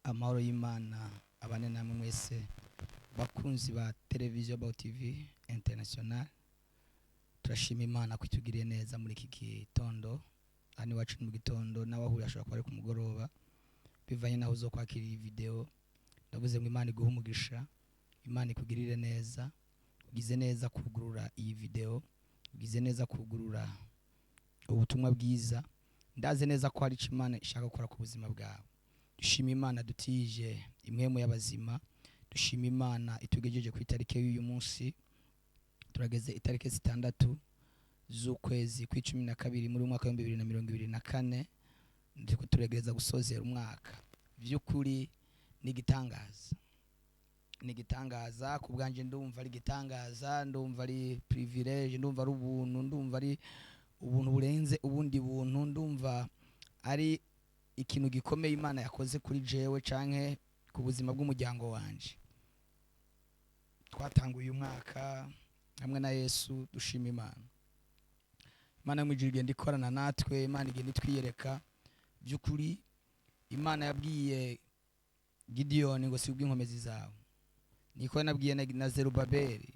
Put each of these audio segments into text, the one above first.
Amahoro y'Imana abane namwe mwese, bakunzi ba televiziyo Baho TV International. Turashima Imana ko itugiriye neza muri iki gitondo. Hano iwacu ni mu gitondo, nawe aho uri ashobora kuba ari ku mugoroba, bivanye n'aho uzokwakira iyi video. Ndavuze ngo Imana iguhe umugisha, Imana ikugirire neza. Ugize neza kugurura iyi video, ugize neza kugurura ubutumwa bwiza. Ndazi neza ko hari icyo Imana ishaka gukora ku buzima bwawe. Dushima Imana dutije impwemu y'abazima. Dushima Imana itugejeje ku itariki y'uyu munsi. Turageze itariki 6 z'ukwezi kw'12 muri mwaka wa 2024. Ndiko turegereza gusozera umwaka. By'ukuri ni igitangaza, ni igitangaza ku bwanje. Ndumva ari igitangaza, ndumva ari privilege, ndumva ari ubuntu, ndumva ari ubuntu burenze ubundi buntu, ndumva ari ikintu gikomeye Imana yakoze kuri jewe canke ku buzima bw'umuryango wanje. Twatanguye umwaka hamwe na Yesu. Dushima Imana. Imana yo mu ijuru igenda ikorana natwe, Imana igenda itwiyereka. By'ukuri Imana yabwiye Gidiyoni ngo si kubw'inkomezi zawe, niko yanabwiye na Zerubabeli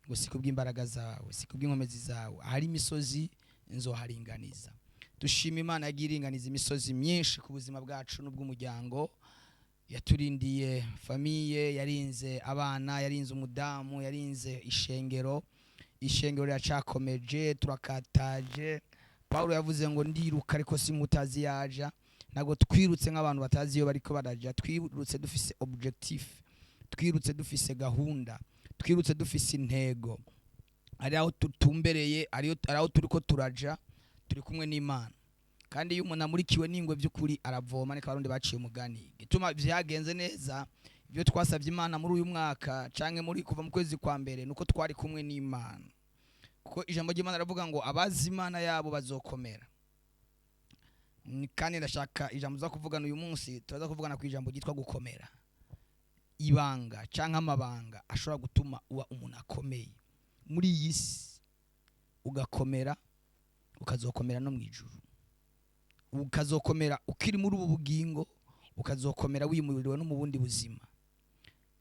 ngo si kubw'imbaraga zawe, si kubw'inkomezi zawe, ahari imisozi nzoharinganiza. Dushima Imana yagiye iringaniza imisozi myinshi ku buzima bwacu n'ubw'umuryango. Yaturindiye famille, yarinze abana, yarinze umudamu, yarinze ishengero. Ishengero riracakomeje, turakataje. Paulo yavuze ngo ndiruka ariko si mutazi yaja. Ntabwo twirutse nk'abantu batazi iyo bariko baraja. Twirutse dufise objectif, twirutse dufise gahunda, twirutse dufise intego. Ari aho tutumbereye, ari aho turiko turaja, turi kumwe n'Imana. Kandi iyo umuntu amurikiwe n'ingwe, by'ukuri aravoma. Niko Abarundi baciye umugani. Gituma vyagenze neza ibyo twasabye Imana muri uyu mwaka canke muri kuva mu kwezi kwa mbere, nuko twari kumwe n'Imana, kuko ijambo ry'Imana riravuga ngo abazi Imana yabo bazokomera. Kandi ndashaka ijambo uza kuvugana uyu munsi, turaza kuvugana ku ijambo ryitwa gukomera, ibanga canke amabanga ashobora gutuma uba umuntu akomeye muri iyi si, ugakomera, ukazokomera no mu ijuru, ukazokomera ukiri muri ubu bugingo, ukazokomera wimuriwe no mu bundi buzima.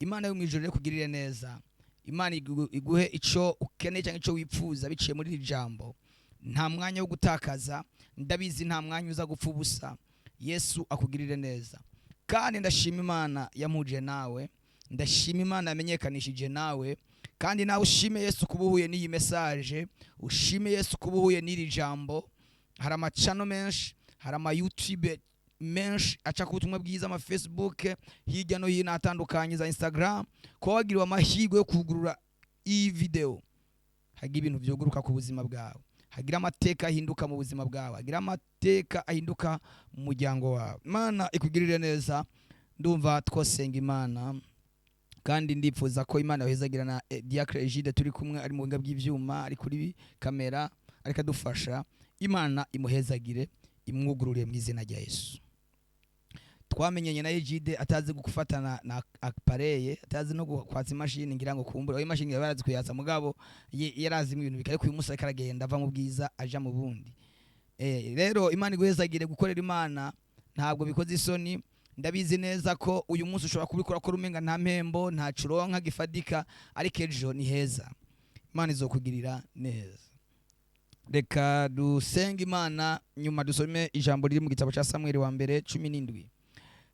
Imana yo mu ijuru rero ikugirire neza. Imana iguhe ico ukeneye cyangwa ico wipfuza biciye muri iri jambo. Nta mwanya wo gutakaza, ndabizi nta mwanya uza gupfa ubusa. Yesu akugirire neza. Kandi ndashima Imana yampuje nawe, ndashima Imana yamenyekanishije nawe. Kandi nawe ushime Yesu kuba uhuye n'iyi message, ushime Yesu kuba uhuye n'iri jambo. Hari amacano menshi, hari ama YouTube menshi aca ku butumwa bwiza, ama Facebook hirya no hino atandukanye, za Instagram. Kuba wagiriwe amahirwe yo kugurura iyi video, hagira ibintu vyuguruka ku buzima bwawe, hagira amateka ahinduka mu buzima bwawe, hagira amateka ahinduka mu muryango wawe. Imana ikugirire neza. Ndumva twosenga Imana, kandi ndipfuza ko Imana yohezagira na Diacre Egide turi kumwe, ari mu buhinga bw'ivyuma, ari kuri kamera, ariko adufasha. Imana imuhezagire, imwugurure mu izina rya Yesu. Twamenyanye na Egide atazi gufatana na appareil, atazi no kwatsa imashini. Ngira ngo kumbura imashini yari yarazi kuyatsa, mugabo yarazi ibintu bikari. Uyu munsi ariko aragenda ava mu bwiza aja mu bundi. Rero Imana iguhezagire. Gukorera Imana ntabwo bikoze isoni. Ndabizi neza ko uyu munsi ushobora kubikora ko umenga nta mpembo, nta curonka gifadika, ariko ejo ni heza, Imana izokugirira neza. Reka dusenge Imana, nyuma dusome ijambo riri mu gitabo cya Samweli wa mbere 17.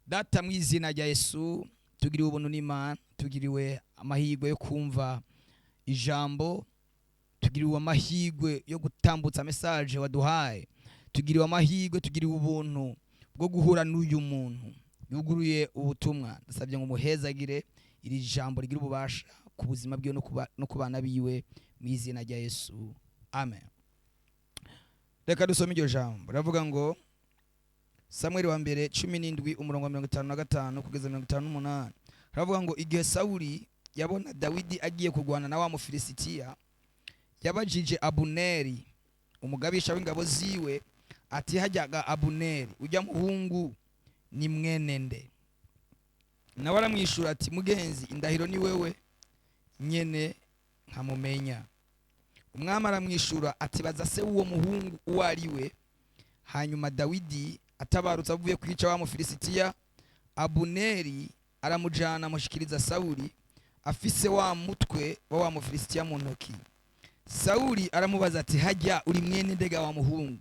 Data, mu izina rya Yesu, tugiriwe ubuntu n'Imana, tugiriwe amahirwe yo kumva ijambo, tugiriwe amahirwe yo gutambutsa message waduhaye, tugiriwe amahirwe, tugiriwe ubuntu bwo guhura n'uyu muntu yuguruye ubutumwa. Ndasabye ngo umuhezagire, iri jambo rigira ububasha ku buzima bwiwe no ku bana biwe, mu izina rya Yesu, amen. Reka dusome iryo jambo. Riravuga ngo Samweli wa mbere 17, umurongo wa 55 kugeza 58. Haravuga ngo igihe Sawuli yabona Dawidi agiye kurwana na wa Mufilisitiya, yabajije Abuneri, umugabisha w'ingabo ziwe, ati: "Hajyaga Abuneri, ujya muhungu ni mwene nde?" Nawe aramwishura ati: "Mugenzi, indahiro ni wewe nyene nkamumenya." Umwami aramwishura ati: "Baza se w'uwo muhungu uwo ari we." Hanyuma Dawidi atabarutse avuye kwica wa Mufilisitiya, Abuneri aramujana, amushikiriza Sawuli afise wa mutwe wa wa Mufilisitiya mu ntoki. Sawuli aramubaza ati: "Hajya uri mwene ndega, wa muhungu?"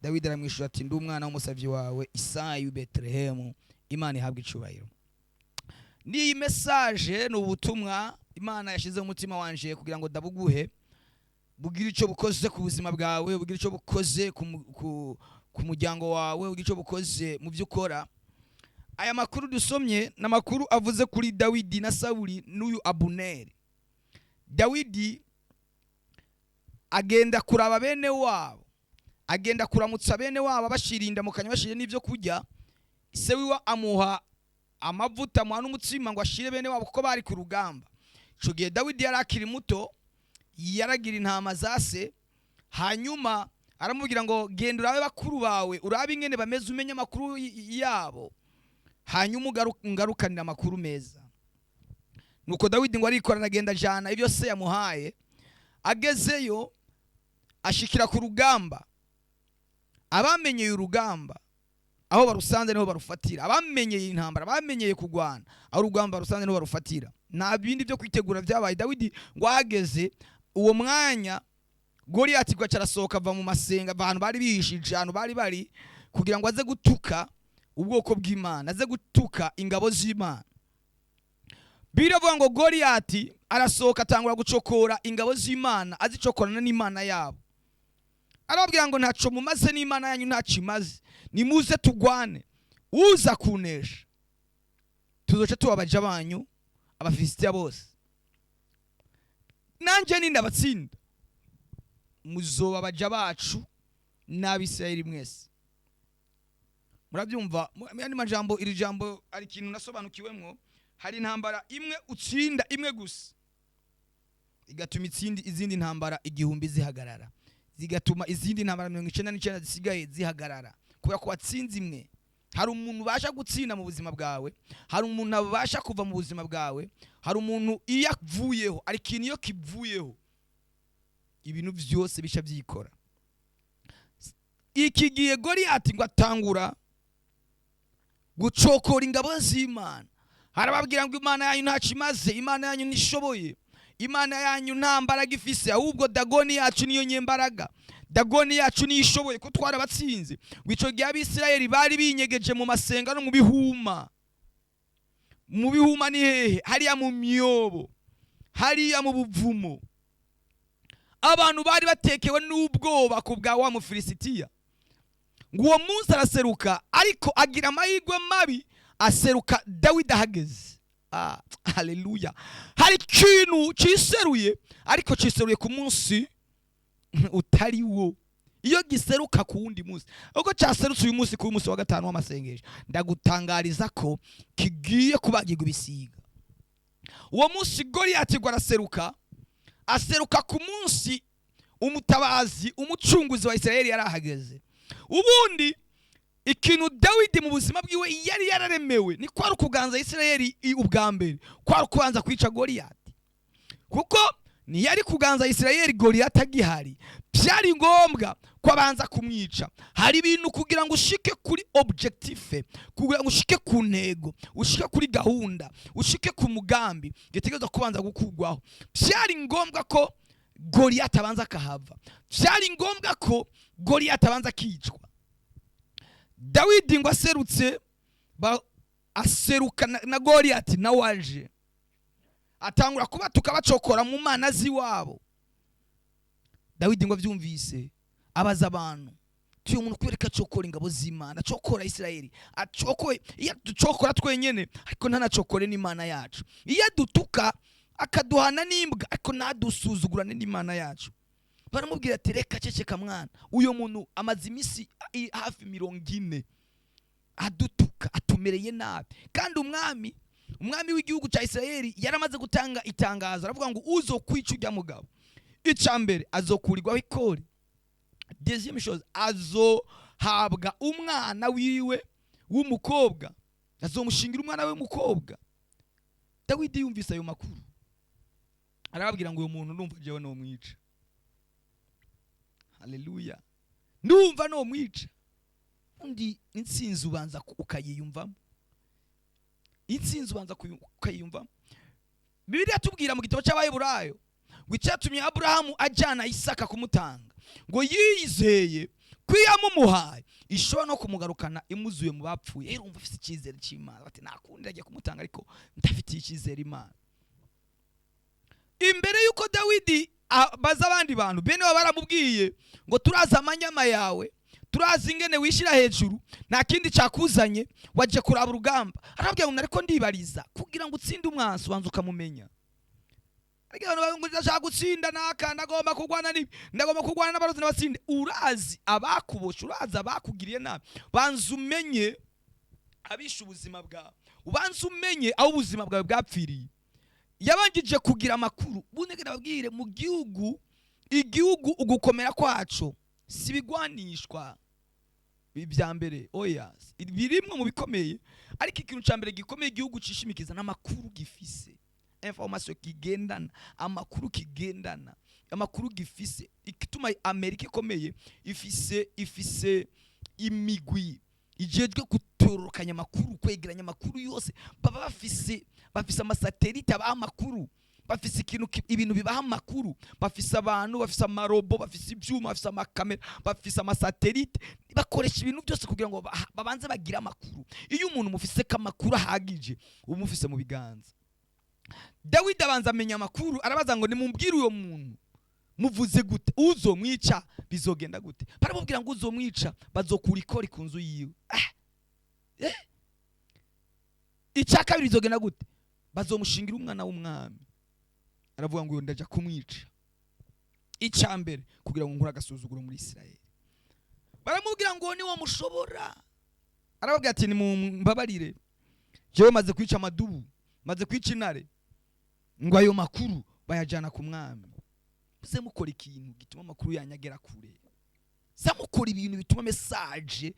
Dawidi aramwishura ati: "Ndi umwana w'umusavyi wawe Isayi w'i Betelehemu." Imana ihabwa icubahiro. N'iyi message ni ubutumwa Imana yashyize mu mutima wanje kugira ngo ndabuguhe, bugire icyo bukoze ku buzima bwawe, bugire icyo bukoze ku muryango wawe, bugire icyo bukoze mu byo ukora. Aya makuru dusomye ni amakuru avuze kuri Dawidi na Sawuli n'uyu Abuneri. Dawidi agenda kuraba bene wabo, agenda kuramutsa bene wabo, abashira indamukanya, bashire n'ibyo kurya. Se wiwe amuha amavuta, amuha n'umutsima ngo ashire bene wabo kuko bari ku rugamba. Ico gihe Dawidi yari akiri muto, yaragira intama za se. Hanyuma aramubwira ngo: "Genda urabe bakuru bawe, urabe ingene bameze, umenye amakuru yabo, hanyuma ungarukanire amakuru meza." Nuko Dawidi ngo arikora, aragenda, ajana ibyo se yamuhaye. Agezeyo ashikira ku rugamba. Abamenyeye urugamba, aho barusanze niho barufatira. Abamenyeye intambara, bamenyeye kurwana, aho urugamba rusanze niho barufatira. Nta bindi byo kwitegura byabaye. Dawidi ngo ahageze uwo mwanya, Goliyati ngo aca arasohoka, ava mu masenga, ava ahantu bari bihishije, ahantu bari bari, kugira ngo aze gutuka ubwoko bw'Imana, aze gutuka ingabo z'Imana. Biravuga ngo Goliyati arasohoka, atangura gucokora ingabo z'Imana, azicokorana n'Imana yabo. Arababwira ngo: "Ntaco mumaze, n'Imana yanyu ntaco imaze. Nimuze tugwane, uza kunesha tuzoca tubabaja banyu Abafilisitiya bose. Nanje nindabatsinda, muzoba abaja bacu n'Abisirayeli mwese." Murabyumva? Mu yandi majambo, iri jambo ari ikintu nasobanukiwemwo. Hari intambara imwe utsinda, imwe gusa, igatuma izindi ntambara 1000 zihagarara, zigatuma izindi ntambara 99 zisigaye zihagarara kubera ko watsinze imwe. Hari umuntu ubasha gutsinda mu buzima bwawe, hari umuntu abasha kuva mu buzima bwawe, hari umuntu iyo avuyeho, hari ikintu iyo kivuyeho ibintu byose bisha byikora. Iki gihe Goliyati ngo atangura gucokora ingabo z'Imana, arababwira ngo: "Imana yanyu ntacyo imaze, Imana yanyu ntishoboye, Imana yanyu nta mbaraga ifise, ahubwo Dagoni yacu niyo nyembaraga, Dagoni yacu niyo ishoboye ko twarabatsinze." Ngo icyo gihe Abisirayeli bari binyegeje mu masenga no mu bihuma. Mu bihuma ni hehe? Hariya mu myobo, hariya mu buvumo. Abantu bari batekewe n'ubwoba ku bwa wa Mufilisitiya. Ngo uwo munsi araseruka, ariko agira amahirwe mabi, aseruka Dawidi ahageze. Ah, haleluya! Hari ikintu ciseruye, ariko ciseruye ku munsi utari wo. Iyo giseruka ku wundi munsi, ubwo cyaserutse uyu munsi, ku munsi wa gatanu w'amasengesho, ndagutangariza ko kigiye kubagirwa ibisiga. Uwo munsi Goliyati ngo araseruka, aseruka ku munsi umutabazi, umucunguzi wa Isirayeli yari ahageze. Ubundi ikintu Dawidi mu buzima bwiwe yari yararemewe ni kwari ukuganza Isirayeli. Ubwa mbere kwari ukubanza kwica Goliyati, kuko ntiyari kuganza Isirayeli Goliyati agihari. Byari ngombwa ko abanza kumwica. Hari ibintu kugira ngo ushike kuri objectif, kugira ngo ushike ku ntego, ushike kuri gahunda, ushike ku mugambi, gitegerezwa kubanza gukurwaho. Byari ngombwa ko Goliyati abanza akahava, byari ngombwa ko Goliyati abanza akicwa. Dawidi ngo aserutse, aseruka na Goliyati nawe aje, atangura kubatuka, bacokora mu mana z'iwabo. Dawidi ngo abyumvise, abaza abantu tuyo muntu kwereka acokora ingabo z'Imana, acokora Isirayeli, acokoye. Iyo ducokora twenyene, ariko ntanacokore n'Imana yacu. Iyo adutuka akaduhana n'imbwa, ariko ntadusuzugurane n'Imana yacu. Baramubwira ati: "Reka, ceceka mwana, uyo muntu amaze iminsi hafi 40 adutuka, atumereye nabi." Kandi umwami w'igihugu cya Isirayeli yaramaze gutanga itangazo, aravuga ngo uzokwica ujya mugabo, icya mbere azokurirwaho ikori, deuxième chose azohabwa umwana wiwe w'umukobwa, azomushingira umwana we w'umukobwa. Dawidi yumvise ayo makuru, arababwira ngo: "Uyu muntu ndumva jewe nomwica. Haleluya, ndumva nomwica." Undi intsinzi ubanza ukayiyumvamo. Intsinzi ubanza ukayiyumvamo. Bibiliya tubwira mu gitabo cy'Abaheburayo ngo icyatumye Aburahamu ajyana Isaka kumutanga, ngo yizeye ko iyo amumuhaye ishobora no kumugarukana imuzuye mu bapfuye. Rero umva, afite icyizere cy'Imana, bati nakundi agiye kumutanga, ariko ndafitiye icyizere Imana. Imbere y'uko Dawidi abaza abandi bantu, bene baba baramubwiye ngo turazi amanyama yawe, turazi ingene wishyira hejuru, nta kindi cyakuzanye, wajya kuraba urugamba. Arababwira ngo ariko ndibariza, kugira ngo utsinde umwansi ubanza ukamumenya. Ariko abantu bavuga ngo ndashaka gutsinda naka, ndagomba kurwana n'ibi, ndagomba kurwana n'abarozi n'abatsinde. Urazi abakuboshe, urazi abakugiriye nabi? Banza umenye abishe ubuzima bwawe, ubanza umenye aho ubuzima bwawe bwapfiriye. Yabangije kugira amakuru. Bundi nababwire, mu gihugu, igihugu ugukomera kwaco si ibigwanishwa ibya mbere, oya, birimwe mu bikomeye, ariko ikintu cya mbere gikomeye igihugu cishimikiza n'amakuru gifise, information kigendana, amakuru kigendana, amakuru gifise. Igituma Amerika ikomeye, ifise imigwi ijejwe gutororokanya amakuru, kwegeranya amakuru yose. Baba bafise ama satellites abaha amakuru, bafise ikintu ibintu bibaha amakuru, bafise abantu, bafise ama robots, bafise ibyuma, bafise amakamera, bafise ama satellites. Bakoresha ibintu byose kugira ngo babanze bagire amakuru. Iyo umuntu mufise ko amakuru ahagije, uba umufise mu biganza. Dawidi abanza amenya amakuru, arabaza ngo nimumbwire, uyo muntu muvuze gute? Uzomwica bizogenda gute? Baramubwira ngo uzomwica bazokura ikori ku nzu yiwe. Ah! Eh? Icya kabiri bizogenda gute? Bazomushingira umwana w'umwami. Aravuga ngo uyo ndaja kumwica, icya mbere kugira ngo nkure agasuzuguro muri Isirayeli. Baramubwira ngo niwo mushobora. Arababwira ati nimumbabarire, jewe maze kwica amadubu, maze kwica intare. Ngo ayo makuru bayajyana ku mwami. Muze mukora ikintu gituma amakuru yanyu agera kure. Za mukora ibintu bituma message,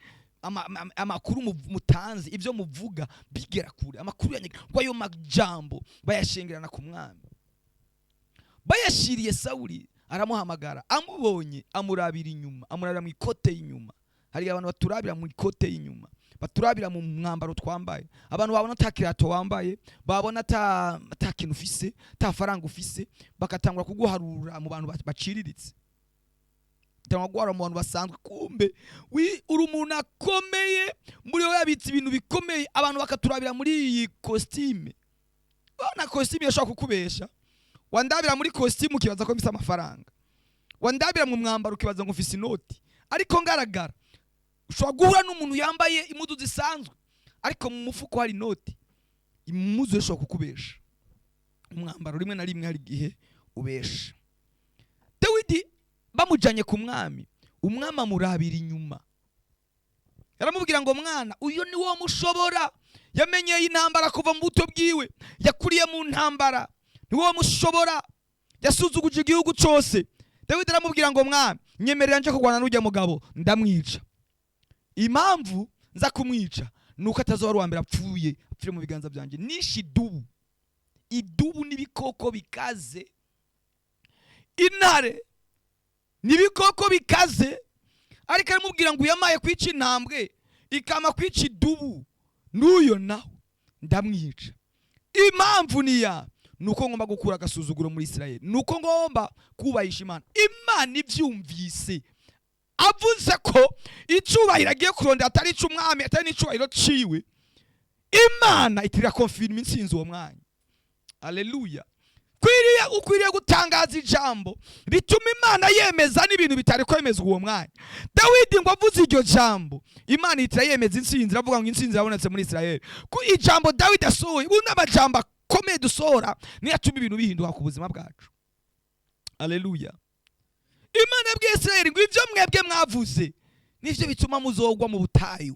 amakuru mutanze, ibyo muvuga bigera kure, amakuru yanyu. Ngo ayo majambo bayashengerana ku mwami. Bayashiriye Sawuli, aramuhamagara. Amubonye, amurabira inyuma, amurabira mu ikote y'inyuma. Hari abantu baturabira mu ikote y'inyuma, baturabira mu mwambaro twambaye. Abantu babona ata kirato wambaye, babona ata kintu ufise, ata faranga ufise, bagatangura kuguharura mu bantu baciriritse, batangura kuguharura mu bantu basanzwe. Kumbe uri umuntu akomeye, muri wowe yabitse ibintu bikomeye. Abantu bakaturabira muri iyi costume. Urabona costume yashobora kukubesha. Wandabira muri costume ukibaza ko mfise amafaranga, wandabira mu mwambaro ukibaza ngo mfise inoti, ariko ngaragara. Ushobora guhura n'umuntu yambaye impuzu zisanzwe, ariko mu mufuko hari inoti. Impuzu ishobora kukubesha, umwambaro rimwe na rimwe hari igihe ubesha. Dawidi bamujanye ku mwami, umwami amurabira inyuma. Yaramubwira ngo mwana, uyu ni wo mushobora, yamenyeye intambara kuva mu buto bwiwe, yakuriye mu ntambara, ni wo mushobora, yasuzuguje igihugu cyose. Dawidi aramubwira ngo mwami, nyemerera nje kurwana n'ujya mugabo, ndamwica. Impamvu nza kumwica ni uko atazoba ari uwa mbere apfuye, apfire mu biganza byanjye. Nishe idubu. Idubu n'ibikoko bikaze, intare n'ibikoko bikaze, ariko aramubwira ngo uyamaye kwica intambwe, ikama kwica idubu, n'uyo nawe ndamwica. Impamvu ni ya nuko ngomba gukura agasuzuguro muri Israel, nuko ngomba kubahisha Imana. Imana ibyumvise, avuze ko icyubahiro agiye kurondera atari icy'umwami, atari n'icyubahiro ciwe, Imana itirira confirma intsinzi uwo mwanya. Aleluya! Ukwiriye gutangaza ijambo rituma Imana yemeza n'ibintu bitari kwemezwa uwo mwanya. Dawidi ngo avuze iryo jambo, Imana ihita yemeza intsinzi, iravuga ngo intsinzi yabonetse muri Israel ku ijambo Dawidi asohoye. Ubu n'amajambo akomeye dusohora niyo atuma ibintu bihinduka ku buzima bwacu. Aleluya! Imana yabwiye Israel ngo ibyo mwebwe mwavuze nivyo bituma muzogwa mu butayu.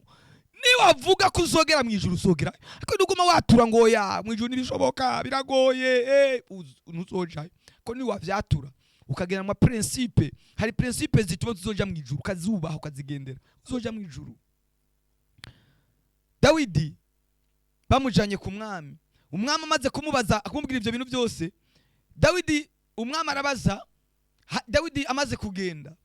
Niwavuga ko uzogera mu ijuru, uzogera, ariko nuguma watura ngo oya, mu ijuru ntibishoboka, biragoye, ntuzojayo. Ko niwavyatura ukagenda mu principe, hari principe zituma tuzoja mu ijuru, ukazubaha, ukazigendera, uzoja mu ijuru. Dawidi bamujanye ku mwami, umwami amaze kumubaza, akumubwira ivyo bintu byose, Dawidi, umwami arabaza. Dawidi amaze kugenda,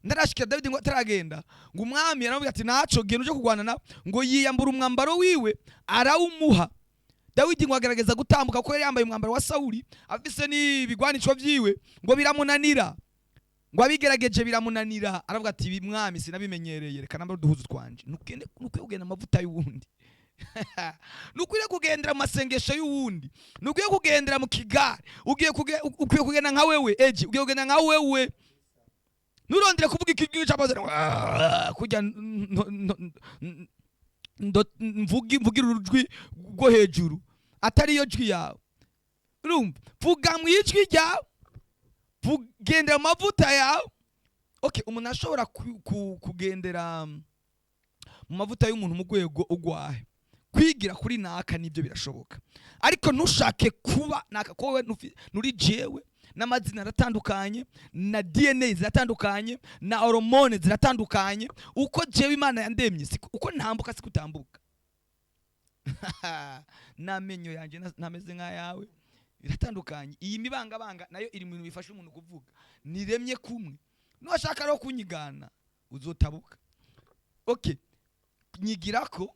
ndarashikira Dawidi ngo ataragenda, ngo umwami aramubwira ati naco genda uje kurwana nawe. Ngo yiyambura umwambaro wiwe, arawumuha. Dawidi ngo agerageza gutambuka kuko yari yambaye umwambaro wa Sawuli, afise n'ibigwanisho vyiwe, ngo biramunanira, ngo abigerageje biramunanira. Aravuga ati: "Ibi mwami sinabimenyereye, reka nambare uduhuzu twanje." Nukende nukwiye kugenda amavuta y'uwundi, nukwiye kugendera mu masengesho y'uwundi, nukwiye kugendera mu kigare. Ukwiye kugenda nka wewe eji, ugiye kugenda nka wewe. Nturondere kuvuga ikijwi cy'amazina kujya mvugira urujwi rwo hejuru atari yo jwi yawe. Urumva, vuga mu ijwi ryawe, gendera mu mavuta yawe. Okay, umuntu ashobora kugendera mu mavuta y'umuntu mu rwego ugwahe kwigira kuri naka, nibyo birashoboka, ariko ntushake kuba naka ko wowe nturi jewe. N'amazina aratandukanye, na DNA ziratandukanye, na hormone ziratandukanye. Uko jewe Imana yandemye uko ntambuka siko utambuka, n'amenyo yanjye ntameze nk'ayawe, biratandukanye. Iyi mibangabanga nayo iri mu bintu bifasha umuntu kuvuga. Niremye kumwe, nuwashaka rero kunyigana uzotabuka. Okay, nyigira ko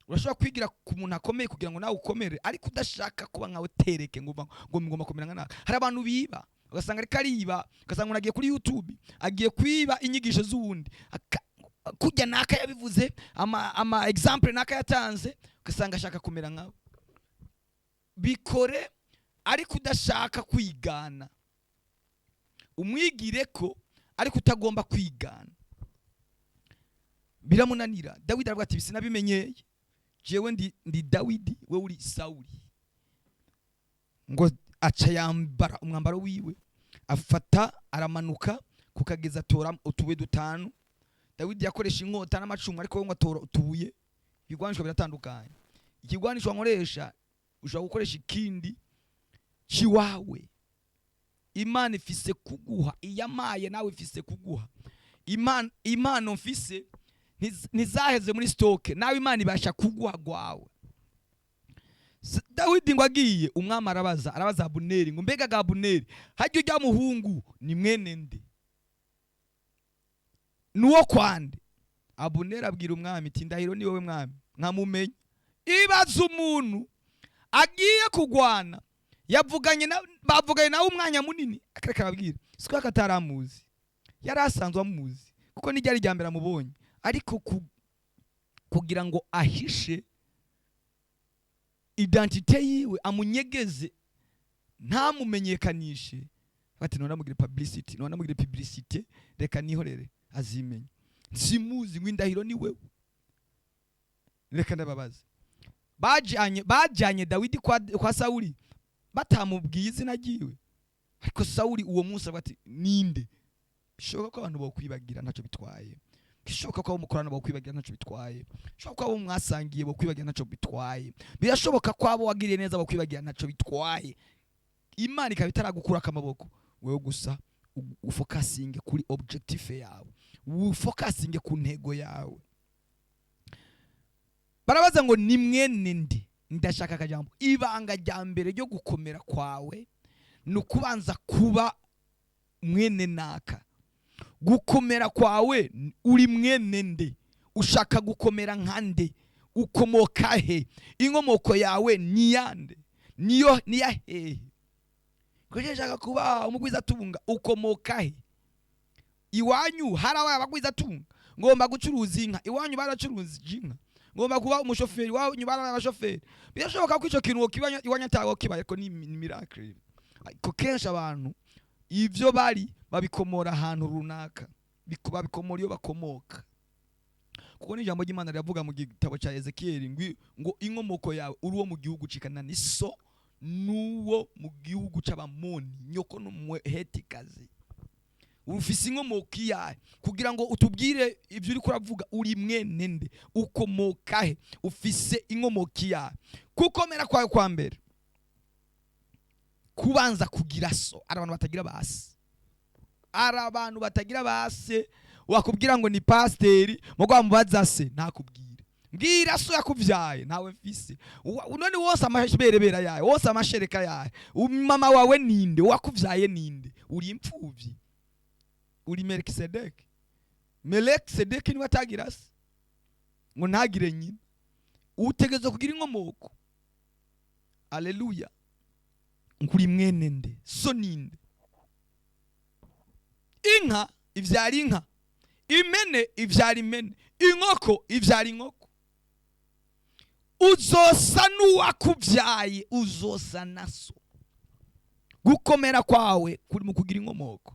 urashobora kwigira ku muntu akomeye kugira ngo nawe ukomere, ariko udashaka kuba nkawe tereke ngo ngomba kumera nka naka. Hari abantu biba, ugasanga ariko ariba, ugasanga umuntu agiye kuri YouTube, agiye kwiba inyigisho z'uwundi. Kujya naka yabivuze, ama example naka yatanze, ugasanga ashaka kumera nkawe. Bikore ariko udashaka kwigana, umwigire ko ariko utagomba kwigana. Biramunanira. Dawidi aravuga ati: "Sinabimenyeye, jewe ndi Dawidi, we uri Sawuli." Ngo aca yambara umwambaro wiwe, afata aramanuka kukageza, atora utubuye dutanu. Dawidi yakoresha inkota n'amacumu, ariko we ngo atora utubuye. Ibigwanishwa biratandukanye. Ikigwanishwa nkoresha, ushobora gukoresha ikindi ciwawe. Imana ifise kuguha, iyamaye nawe ifise kuguha. Imana, impano mfise ntizaheze muri stock, nawe Imana ibasha kuguha gwawe. Dawidi ngo agiye, umwami arabaza Abuneri ngo: "Mbega ga Abuneri, hajya ujya muhungu ni mwene nde, nuwo kwande?" Abuneri abwira umwami ati: "Ndahiro ni wowe mwami, nkamumenya." Ibaza umuntu agiye kugwana, yavuganye na bavuganye nawe umwanya munini, akareka ababwira siko ataramuzi, yari asanzwe amuzi kuko n'iryari rya mbere amubonye, ariko kugira ngo ahishe identité yiwe, amunyegeze, ntamumenyekanishe, ati: "None amugire publicity, none amugire publicité, reka nihorere azimenye, simuzi." Ngo: "Indahiro ni wewe." Reka ndababaza, bajanye Dawidi kwa Sawuli batamubwiye izina ryiwe, ariko Sawuli uwo munsi avuga ati: "Ninde?" Bishoboka ko abantu bokwibagira, ntacyo bitwaye. Bishoboka ko abo mukorana bokwibagira, ntacyo bitwaye. Bishoboka ko abo mwasangiye bokwibagira, ntacyo bitwaye. Birashoboka ko abo wagiriye neza bokwibagira, ntacyo bitwaye. Imana ikaba itaragukurako amaboko. Wewe gusa ufokasinge kuri objectif yawe, ufokasinge ku ntego yawe. Barabaza ngo: "Ni mwene nde?" Ndashaka akajambo. Ibanga rya mbere ryo gukomera kwawe ni ukubanza kuba mwene naka. Gukomera kwawe, uri mwene nde? Ushaka gukomera nka nde? Ukomoka he? Inkomoko yawe ni yande? Niyo niya hehe? Kuko nshaka kuba umugwizatunga, ukomoka he? Iwanyu hari abagwizatunga? Ngomba gucuruza inka, iwanyu baracuruza inka? Ngomba kuba umushoferi, iwanyu barabaye abashoferi? Birashoboka ko ico kintu wokiba iwanyu atawo kibaye, ko ni miracle. Ariko kenshi abantu ivyo bari babikomora ahantu runaka, babikomora iyo bakomoka, kuko n'ijambo ry'Imana riravuga mu gitabo cya Ezekiyeli ngo inkomoko yawe uri uwo mu gihugu c'i Kanani, so nuwo mu gihugu c'Abamoni, nyoko n'Umuhetikazi. Ufise inkomoko iyahe kugira ngo utubwire ibyo uriko uravuga? Uri mwene nde? Ukomoka he? Ufise inkomoko iyahe? Kukomera kwawe kwa mbere, kubanza kugira so. Ari abantu batagira base, ari abantu batagira base. Wakubwira ngo ni pasiteri, mugo wamubaza se ntakubwire. Mbwira so yakubyaye, ntawe mfise. None wose amaberebera yawe, wose amashereka yawe, mama wawe ninde, wakubyaye ninde? Uri imfuvyi, uri Melkisedeki. Melkisedeki niwe atagira se ngo ntagire nyina. Utegerezwa kugira inkomoko. Aleluya. Nkuri mwene nde? So ninde? Inka ivyara inka, impene ivyara impene, inkoko ivyara inkoko. Uzosa n'uwakubyaye, uzosa na so. Gukomera kwawe kuri mu kugira inkomoko.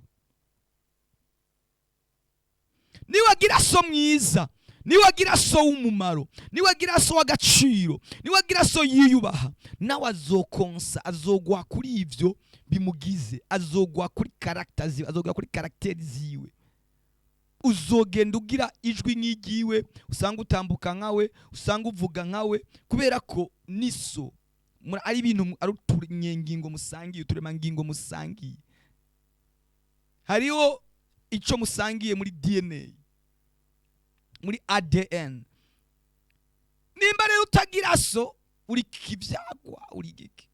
Niwagira so mwiza, niwagira so w'umumaro, niwagira so w'agaciro, niwagira so yiyubaha, nawe azokonsa, azogwa kuri ivyo bimugize, azogwa kuri caractère ziwe, azogwa kuri caractère ziwe. Uzogenda ugira ijwi nk'igiwe, usanga utambuka nkawe, usanga uvuga nkawe, kubera ko niso ari ibintu, ari utunyengingo musangiye, uturemangingo musangiye. Hariho ico musangiye muri DNA, muri ADN. Nimba rero utagira so, uri kivyagwa, uri giki?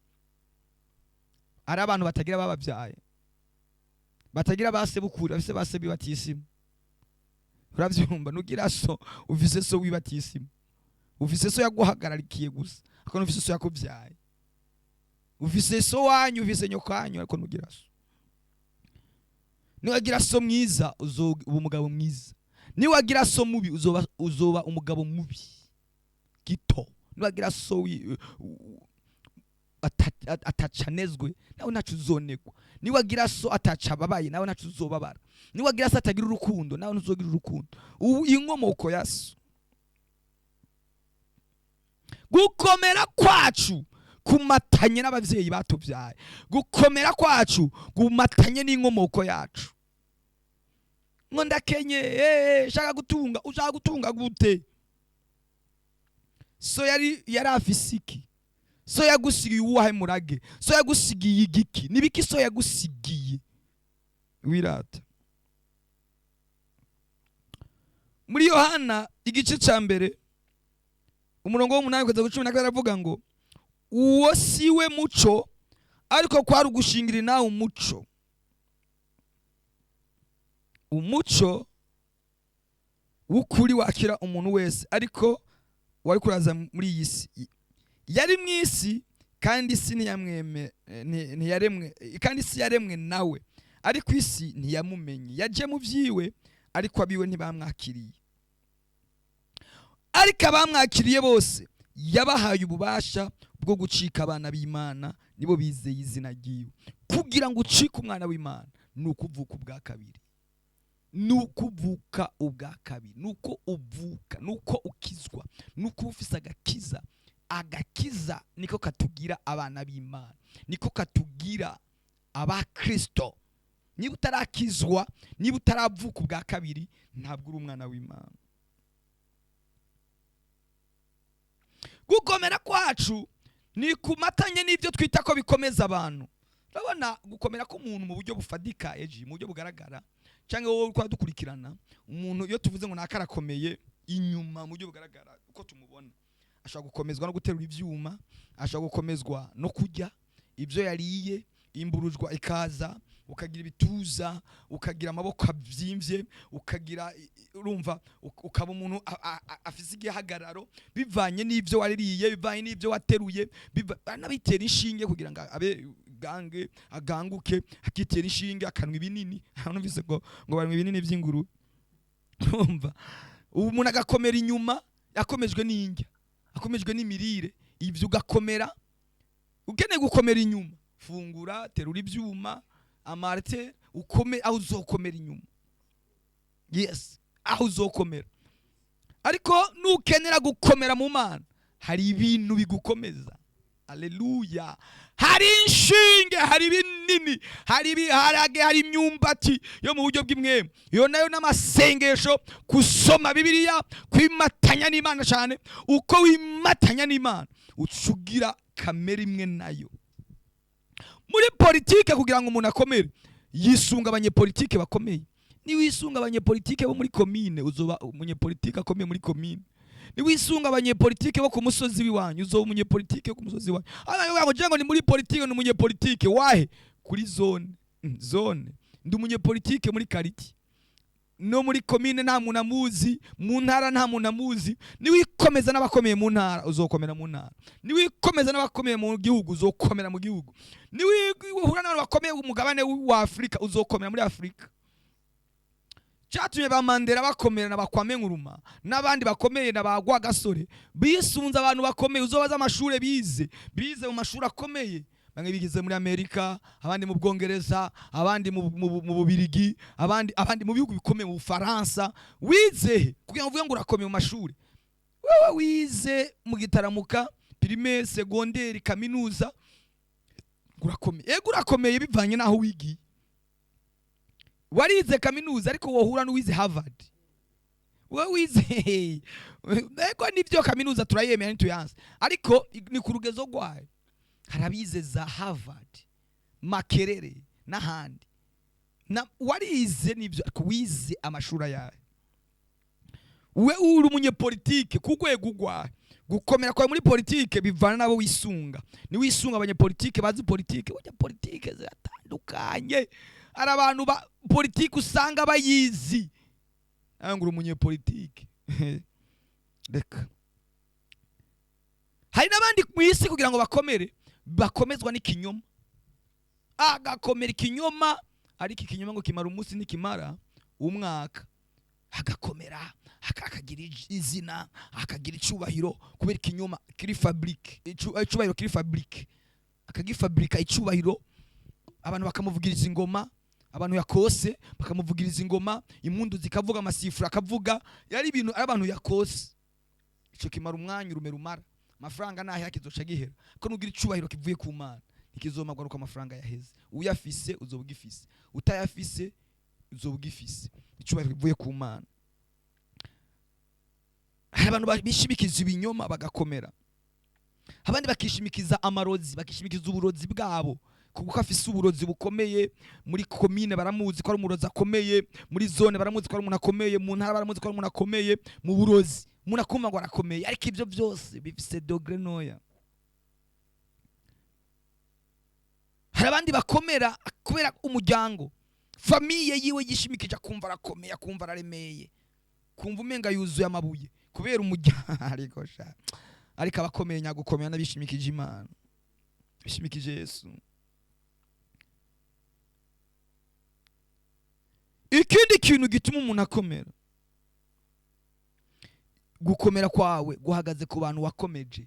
Hari abantu batagira bababyaye, batagira base bukuri, bafise base bibatisimu. Uravyumva? Nugira so, ufise so wibatisimu, ufise so yaguhagararikiye gusa, ariko ntufise so yakuvyaye. Ufise so wanyu, ufise nyoko wanyu, ariko nugira so. Niwagira so mwiza, uzoba umugabo mwiza. Niwagira so mubi, uzoba umugabo mubi gito. Niwagira so atacanezwe, nawe ntaco uzonegwa. Niwagira so ataca ababaye, nawe ntaco uzobabara. Niwagira so atagira urukundo, nawe ntuzogira urukundo. Ubu inkomoko ya so. Gukomera kwacu kumatanye n'abavyeyi batuvyaye, gukomera kwacu kumatanye n'inkomoko yacu. Ngo ndakenye, shaka gutunga. Ushaka gutunga gute? So yari afise iki? So yagusigiye uwuhe murage? So yagusigiye igiki? Nibiki so yagusigiye? Wirata. Muri Yohana igice ca mbere umurongo w'umunani kugeza ku 12 aravuga ngo uwo si we muco, ariko kwari ugushingira nawe umuco. Umuco w'ukuri wakira umuntu wese, ariko wari kuraza muri iyi si. Yari mu isi, kandi isi ntiyamweme, ntiyaremwe, kandi isi yaremwe nawe, ariko isi ntiyamumenye. Yaje mu vyiwe, ariko abiwe ntibamwakiriye. Ariko abamwakiriye bose yabahaye ububasha bwo gucika abana b'Imana, nibo bizeye izina ryiwe. Kugira ngo ucike umwana w'Imana ni ukuvuka ubwa kabiri, ni ukuvuka ubwa kabiri, ni uko uvuka, ni uko ukizwa, ni uko ufise agakiza. Agakiza niko katugira abana b'Imana, niko katugira abakristo. Niba utarakizwa, niba utaravuka ubwa kabiri, ntabwo uri umwana w'Imana. Gukomera kwacu ni kumatanye n'ibyo twita ko bikomeza abantu. Urabona gukomera k'umuntu mu buryo bufadika, eji mu buryo bugaragara, cyangwa wowe uriko dukurikirana, umuntu iyo tuvuze ngo nakarakomeye inyuma mu buryo bugaragara uko tumubona, ashobora gukomezwa no guterura ivyuma, ashobora gukomezwa no kurya ibyo yariye, imburujwa ikaza, ukagira ibituza, ukagira amaboko avyimvye, ukagira urumva, ukaba umuntu afise igihagararo bivanye n'ivyo waririye, bivanye n'ivyo wateruye. Anabitera inshinge kugira ngo abe gange, aganguke, akitera inshinge, akanwa ibinini. Numvise ngo banywa ibinini vy'ingurube. Urumva, ubu umuntu agakomera inyuma akomejwe n'indya, akomejwe n'imirire, ivyo ugakomera. Ukeneye gukomera inyuma, fungura, terura ivyuma, amarte, ukome aho uzokomera inyuma. Yes, aho uzokomera. Ariko nukenera gukomera mu Mana, hari ibintu bigukomeza. Haleluya. Hari inshinge, hari ibinini, hari ibiharage, hari imyumbati yo mu buryo bw'imwemu. Iyo nayo n'amasengesho, kusoma Bibiliya, kwimatanya n'Imana cyane. Uko wimatanya n'Imana, ucugira kamere imwe nayo. Muri politike, kugira ngo umuntu akomere, yisunga abanyepolitike bakomeye. Niwisunga abanyepolitike bo muri komine, uzoba umunyepolitike akomeye muri komine. Niwisunga abanyepolitike bo ku musozi w'iwanyu, uzoba umunyepolitike wo ku musozi w'iwanyu. Ngo ngo ni muri politike, ni umunyepolitike wahe? Kuri zone. Zone. Ndi umunyepolitike muri kariti. No muri komine nta muntu amuzi, mu ntara nta muntu amuzi. Niwikomeza n'abakomeye mu ntara, uzokomera mu ntara. Niwikomeza n'abakomeye mu gihugu, uzokomera mu gihugu. Niwihura n'abantu bakomeye mu mugabane wa Afurika, uzokomera muri Afurika. Cyatumye ba Mandela bakomera na ba Kwame Nkrumah n'abandi bakomeye na ba Rwagasore, bisunze abantu bakomeye. Uzobaza amashuri bize, bize mu mashuri akomeye. Bamwe bigize muri Amerika, abandi mu Bwongereza, abandi mu Bubirigi, abandi mu bihugu bikomeye, mu Bufaransa. Wize he kugira ngo uvuge ngo urakomeye mu mashuri? Wewe wize mu Gitaramuka, primaire, secondaire, kaminuza, ngo urakomeye? Ego, urakomeye bivanye n'aho wigiye. Warize kaminuza, ariko wohura n'uwize Harvard. Wowe wize, ego nibyo, kaminuza turayemera, ntituyanse, ariko ni ku rugezo rwayo. Hari abize za Harvard, Makerere n'ahandi. Na warize nibyo, ariko wize amashuri ayahe? We uri umunyepolitike ku rwego urwaye, gukomera kwawe muri politike bivana n'abo wisunga. Ni wisunga abanyepolitike bazi politike. Burya politike ziratandukanye. Hari abantu ba politike usanga bayizi, nawe ngo uri umunyepolitike? Reka. Hari n'abandi mu isi, kugira ngo bakomere, bakomezwa n'ikinyoma, agakomera ikinyoma. Ariko ikinyoma ngo kimara umunsi, ntikimara umwaka. Agakomera, akagira izina, akagira icubahiro kubera ikinyoma kiri fabriqué, icubahiro kiri fabriqué, akagifabrika icubahiro. Abantu bakamuvugiriza ingoma, abantu yakose bakamuvugiriza ingoma, impundu zikavuga, amasifura akavuga. Yari ibintu ari abantu yakose. Ico kimara umwanya, urume rumara amafaranga nahera, kizoca gihera. Ko nugira icubahiro kivuye ku Mana, ntikizomagwa nuko amafaranga yaheze. Uyafise uzoba ugifise, utayafise uzoba ugifise icubahiro kivuye ku Mana. Hari abantu bishimikiza ibinyoma bagakomera, abandi bakishimikiza amarozi, bakishimikiza uburozi bwabo, kuko afise uburozi bukomeye. Muri komine baramuzi ko ari umurozi akomeye, muri zone baramuzi ko ari umuntu akomeye, mu ntara baramuzi ko ari umuntu akomeye mu burozi. Umuntu akumva ngo arakomeye, ariko ibyo byose bifise degré ntoya. Hari abandi bakomera kubera umuryango, famille yiwe yishimikije, akumva arakomeye, akumva araremeye, kumva umenga yuzuye amabuye kubera umuryango. Ariko sha, ariko abakomeye nyagukomera n'abishimikije Imana, bishimikije Yesu. Ikindi kintu gituma umuntu akomera, gukomera kwawe guhagaze ku bantu wakomeje,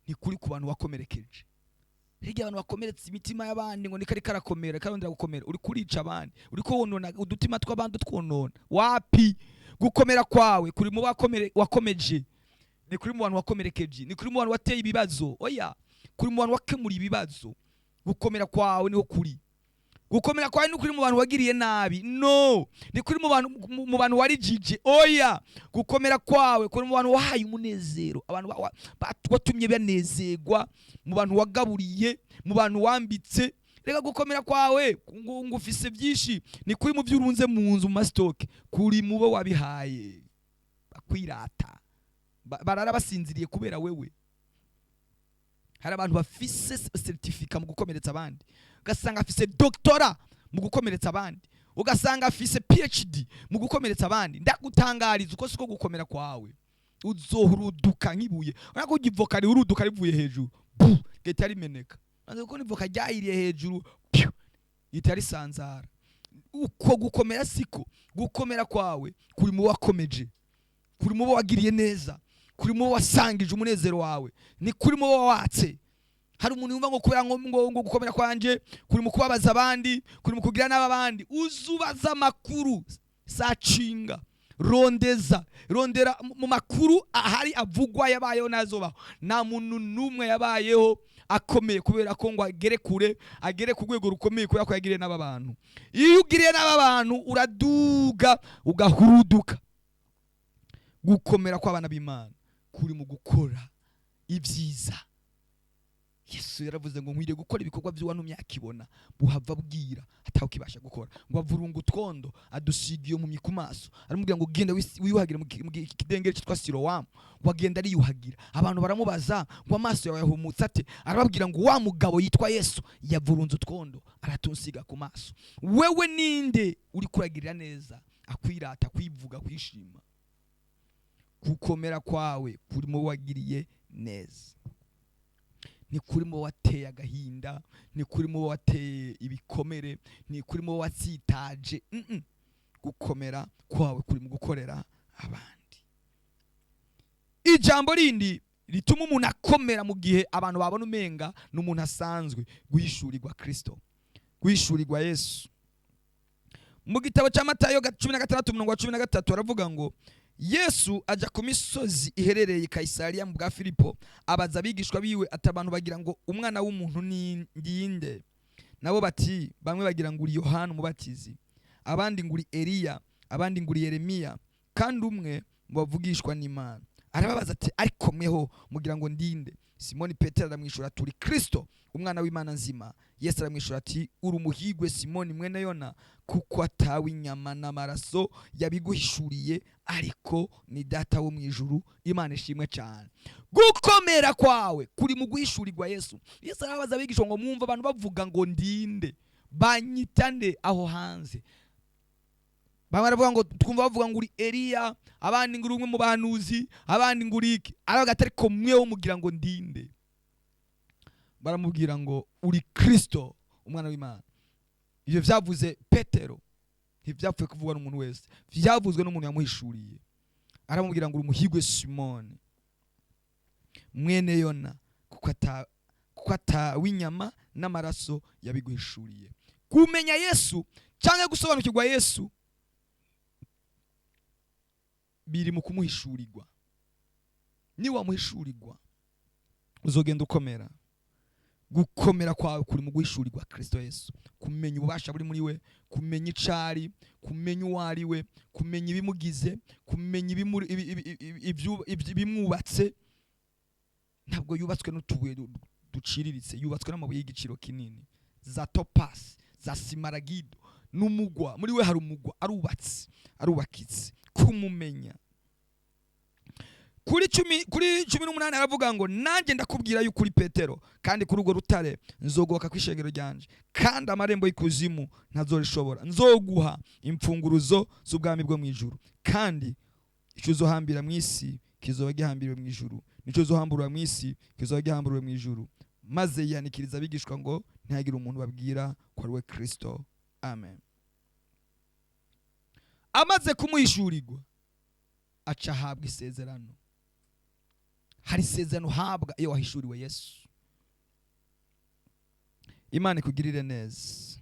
ntikuri ku bantu wakomerekeje. Hirya abantu bakomeretse imitima y'abandi ngo niko ariko arakomera, karondera gukomera. Uri kurica abandi, uri konona udutima tw'abandi, utwonona. Wapi, gukomera kwawe kuri mu wakomeje, ni kuri mu bantu wakomerekeje, ni kuri mu bantu wateye ibibazo. Oya, kuri mu bantu wakemura ibibazo. Gukomera kwawe niho kuri. Gukomera kwawe ni kuri mu bantu wagiriye nabi, no ni kuri mu bantu warijije. Oya, gukomera kwawe kuri mu bantu wahaye umunezero, abantu watumye banezerwa, mu bantu wagaburiye, mu bantu wambitse. Reka, gukomera kwawe ngo ufise byinshi, ni kuri mu byo urunze mu nzu, mu ma stock, kuri mu bo wabihaye bakwirata, barara basinziriye kubera wewe. Hari abantu bafise certificat mu gukomeretsa abandi, ugasanga afise doctorat mu gukomeretsa abandi, ugasanga afise PhD mu gukomeretsa abandi. Ndagutangariza, uko siko gukomera kwawe. Uzohuruduka nk'ibuye. Urabona ko ivoka rihuruduka rivuye hejuru, bu, gahita rimeneka. Urabona ko ivoka ryahiriye hejuru, piu, rihita risanzara. Uko gukomera siko. Gukomera kwawe kuri mu wakomeje, kuri mu bo wagiriye neza, kuri mu bo wasangije umunezero wawe, ni kuri mu bo watse. Hari umuntu yumva ngo kubera ngo gukomera kwanje kuri mu kubabaza abandi, kuri mu kugira nabi abandi. Uzubaza amakuru, sacinga, rondeza, rondera mu makuru ahari avugwa yabayeho n'azobaho. Nta muntu n'umwe yabayeho akomeye kubera ko ngo agere kure, agere ku rwego rukomeye kubera ko yagiriye n'aba bantu. Iyo ugiriye n'aba bantu, uraduga ugahuruduka. Gukomera kw'abana b'Imana kuri mu gukora ibyiza. Yesu yaravuze ngo nkwiriye gukora ibikorwa by'uwantumye akibona, buhava bwira atawukibasha gukora. Ngo avurunga utwondo, adusiga iyo mpumyi ku maso, aramubwira ngo genda wiyuhagire mu kidengeri cyitwa Silowamu. Ngo agenda ariyuhagira. Abantu baramubaza ngo amaso yawe yahumutse ate? Arababwira ngo wa mugabo yitwa Yesu yavurunze utwondo aratunsiga ku maso. Wewe ninde uri kuragirira neza? Akwirata, kwivuga, kwishima. Gukomera kwawe kuri mu wagiriye neza, ni kuri mu wateye agahinda, ni kuri mu wateye ibikomere, ni kuri mu watsitaje. Gukomera kwawe kuri mu gukorera abandi. Ijambo rindi rituma umuntu akomera mu gihe abantu babona umenga ni umuntu asanzwe, guhishurirwa Kristo, guhishurirwa Yesu. Mu gitabo cya Matayo 16 umurongo wa 13 aravuga ngo Yesu aja ku misozi iherereye i Kayisariya mu bwa Filipo, abaza abigishwa biwe ati: "Abantu bagira ngo umwana w'umuntu ni ndinde?" Nabo bati: "Bamwe bagira ngo uri Yohana Umubatizi, abandi ngo uri Eliya, abandi ngo uri Yeremiya, kandi umwe mu bavugishwa n'Imana." Arababaza ati: "Ariko mweho mugira ngo ndinde?" Simoni Petero aramwishura ati: "Uri Kristo, umwana w'Imana nzima." Yesu aramwishura ati: "Uri umuhigwe, Simoni mwene Yona, kuko atawe inyama n'amaraso yabiguhishuriye, ariko ni Data wo mu ijuru." Imana ishimwe cyane. Gukomera kwawe kuri mu guhishurirwa Yesu. Yesu arababaza abigishwa ngo: "Mwumva abantu bavuga ngo ndinde? Banyita nde aho hanze?" Bamwe baravuga ngo: "Twumva bavuga ngo uri Eliya, abandi ngo uri umwe mu bahanuzi, abandi ngo uri iki." Aravuga ati: "Ariko mweho mugira ngo ndinde?" Baramubwira ngo: "Uri Kristo, umwana w'Imana." Ibyo byavuze Petero, ntibyapfuye kuvugwa n'umuntu wese, byavuzwe n'umuntu yamuhishuriye. Aramubwira ngo: "Uri umuhigwe, Simoni mwene Yona, kuko atawe inyama n'amaraso yabiguhishuriye." Kumenya Yesu cyangwa gusobanukirwa Yesu biri mu kumuhishurirwa. Niwamuhishurirwa uzogenda ukomera. Gukomera kwawe kuri mu guhishurirwa Kristo Yesu, kumenya ububasha buri muri we, kumenya icari, kumenya uwo ari we, kumenya ibimugize, kumenya ibimwubatse. Ntabwo yubatswe n'utubuye duciriritse, yubatswe n'amabuye y'igiciro kinini, za topasi, za simaragido n'umugwa. Muri we hari umugwa, arubatse, arubakitse. Kumumenya. Kuri 18 aravuga ngo: "Nanjye ndakubwira yuko uri Petero, kandi kuri urwo rutare nzogubaka ku ishengero ryanje, kandi amarembo y'ikuzimu ntazorishobora. Nzoguha imfunguruzo z'ubwami bwo mu ijuru, kandi icyo uzohambira mu isi kizoba gihambiriwe mu ijuru, nicyo uzohamburura mu isi kizoba gihamburiwe mu ijuru." Maze yihanikiriza abigishwa ngo ntihagire umuntu babwira ko ari we Kristo. Amen. Amaze kumuhishurirwa aca ahabwa isezerano. Hari isezerano uhabwa iyo wahishuriwe Yesu. Imana ikugirire neza.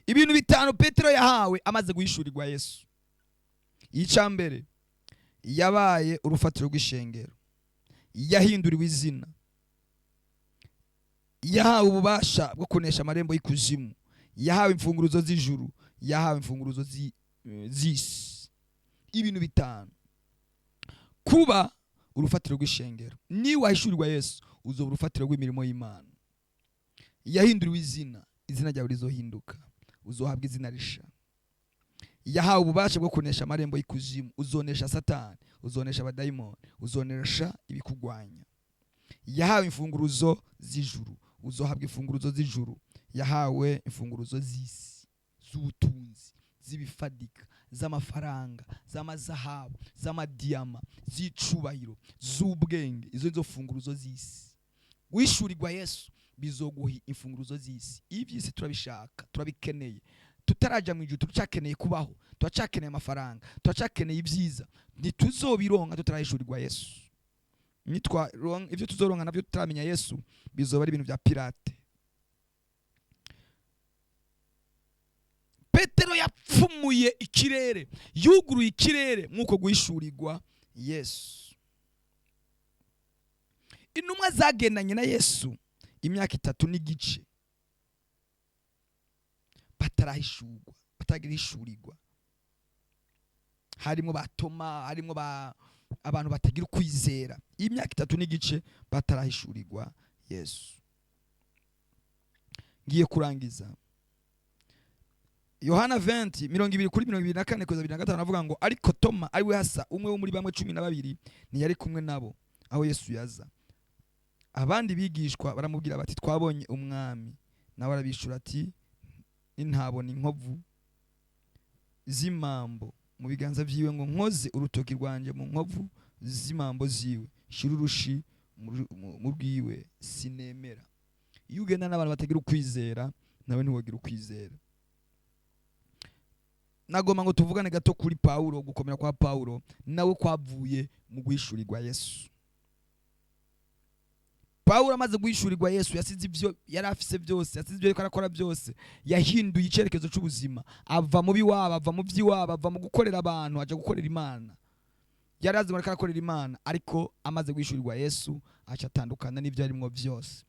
Ibintu bitanu Petero yahawe amaze guhishurirwa Yesu. Icya mbere, yabaye urufatiro rw'ishengero, yahinduriwe izina, yahawe ububasha bwo kunesha amarembo y'ikuzimu, yahawe imfunguruzo z'ijuru, yahawe imfunguruzo z'isi. Ibintu bitanu. Kuba urufatiro rw'ishengero: niwahishurirwa Yesu uzoba urufatiro rw'imirimo y'Imana. Yahinduriwe izina, izina ryawe rizohinduka, uzohabwa izina risha. Yahawe ububasha bwo kunesha amarembo y'ikuzimu, uzonesha Satani, uzonesha abadayimoni, uzonesha ibikugwanya. Yahawe imfunguruzo z'ijuru, uzohabwa imfunguruzo z'ijuru. Yahawe imfunguruzo z'isi, z'ubutunzi, z'ibifadika, z'amafaranga, z'amazahabu, z'amadiyama, z'icubahiro, z'ubwenge. Izo nizo funguruzo z'isi. Guhishurirwa Yesu bizoguha imfunguruzo z'isi. Iby'isi turabishaka, turabikeneye. Tutaraja mu ijuru turacakeneye kubaho, turacakeneye amafaranga, turacakeneye ibyiza. Ntituzobironka tutarahishurirwa Yesu. Nitwaronka ibyo tuzoronka nabyo tutaramenya Yesu, bizoba ari ibintu bya pirate. Petero yapfumuye ikirere, yuguruye ikirere nk'uko guhishurirwa Yesu. Intumwa zagendanye na Yesu imyaka 3 n'igice batarahishurwa, batarahishurirwa. Harimo ba Toma, harimo ba abantu batagira ukwizera. Imyaka 3 n'igice batarahishurirwa Yesu. Ngiye kurangiza. Yohana 20 20 kuri 24 kugeza 25 avuga ngo: "Ariko Toma, ari we hasa umwe wo muri bamwe 12, ntiyari kumwe nabo aho Yesu yaza. Abandi bigishwa baramubwira bati: 'Twabonye umwami.' Nawe arabishura ati: Nintabona inkovu z'imambo mu biganza vyiwe, ngo nkoze urutoki rwanje mu nkovu z'imambo ziwe, shira urushi mu rwiwe, sinemera. Iyo ugenda n'abantu batagira ukwizera, nawe ntiwogira ukwizera. Nagomba ngo tuvugane gato kuri Pawulo. Gukomera kwa Pawulo nawe kwavuye mu guhishurirwa Yesu. Pawulo amaze guhishurirwa Yesu, yasize ibyo yari afise byose, yasize ibyo ariko arakora byose, yahinduye icyerekezo cy'ubuzima, ava mu biwabo, ava mu by'iwabo, ava mu gukorera abantu, aja gukorera Imana. Yari azi ngo ariko arakorera Imana, ariko amaze guhishurirwa Yesu aca atandukana n'ibyo arimwo byose.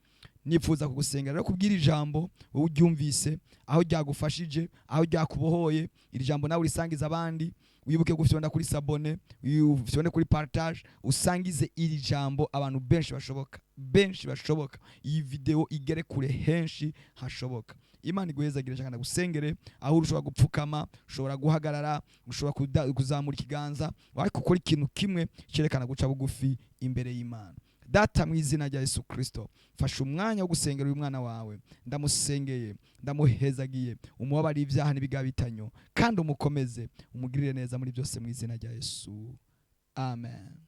Nifuza kugusengera rero kubwira ijambo wowe uryumvise, aho ryagufashije, aho ryakubohoye. Iri jambo nawe urisangiza abandi. Wibuke gufyonda kuri s'abonner, ufyonde kuri partage, usangize iri jambo abantu benshi bashoboka, benshi bashoboka. Iyi video igere kure henshi hashoboka. Imana iguhezagire cyane. Gusengere aho uri, ushobora gupfukama, ushobora guhagarara, ushobora kuzamura ikiganza, ariko ukora ikintu kimwe cyerekana guca bugufi imbere y'Imana. Data, mu izina rya Yesu Kristo, fasha umwanya wo gusengera uyu mwana wawe. Ndamusengeye, ndamuhezagiye, umubabare ibyaha n'ibigabitanyo, kandi umukomeze, umugirire neza muri byose, mu izina rya Yesu, amen.